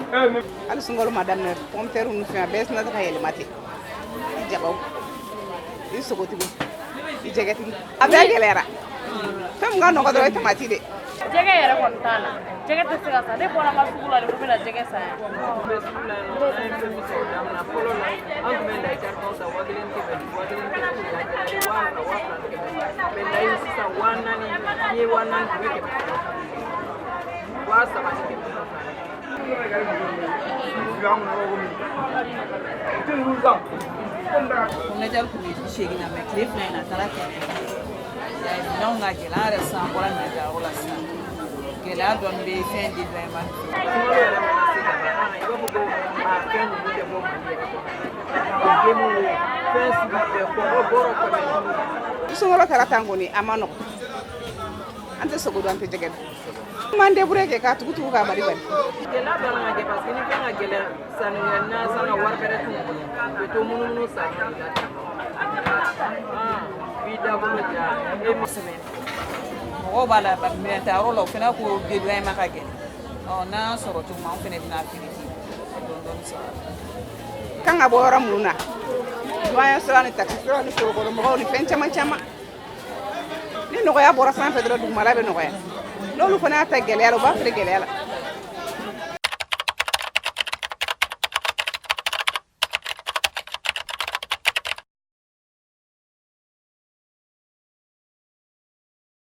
Hali sunkalo ma daminɛ, pomme de terre ni fɛn, a bɛɛ sina ka yɛlɛma ten. I jabaw, i sogotigi, i jɛgɛtigi, a bɛɛ gɛlɛyara. Fɛn min ka nɔgɔ dɔrɔn, ye tamati de. Jɛgɛ yɛrɛ kɔni t'a la, jɛgɛ tɛ se ka san. Ne bɔra n ka sugu la de ko n bɛna jɛgɛ san yan. Bɛ sugu la yan nɔ, an ye fɛn min sɔrɔ daminɛ fɔlɔ la, an tun bɛ layi carton san 1500, 1800, 2000, 2100. Mais layi sisan 4000, n'i ye 4000 dun, i bɛ 500, 3500. Pomme de terre tun bɛ 80 na, mais tile 2 in na, a taara 100. Minɛnw ka gɛlɛn. An yɛrɛ sisan, an bɔra minɛntayɔrɔ la sisan, gɛlɛya dɔɔni bɛ fɛn dédouanement. Sunkalo yɛrɛ mana se ka ban, an i b'a fɔ ko a fɛn ninnu tɛ bɔ Mali yɛrɛ kɔnɔ. Légumes wo, fɛn sugu bɛɛ, kɔgɔ bɔrɔ 500. Sunkalo taara tan kɔni, a ma nɔgɔ. An tɛ sogo dun, an tɛ jɛgɛ dun. An b'an débrouiller kɛ k'a tugu tugu, k'a bari bari. Gɛlɛya b'an kan kɛ, parce que ni fɛn ka gɛlɛn, sanni na san ka wari bɛrɛ t'u bolo, u bɛ to munumunu san de la ten. B'i dabolo ja e. Kosɛbɛ, mɔgɔw b'a la minɛntayɔrɔ la, o fana ko dédouanement ka gɛlɛn. Ɔ n'an y'a sɔrɔ cogo min, an fana bɛna feere ten ka dɔɔni dɔɔni sɔrɔ. Kan ka bɔ yɔrɔ minnu na, douane sira ni taxi sira ni forokɔnɔ mɔgɔw ni fɛn caman caman, ni nɔgɔya bɔra sanfɛ dɔrɔn, dugumala bɛ nɔgɔya. N'olu fana y'a ta gɛlɛya la, u b'a feere gɛlɛya la.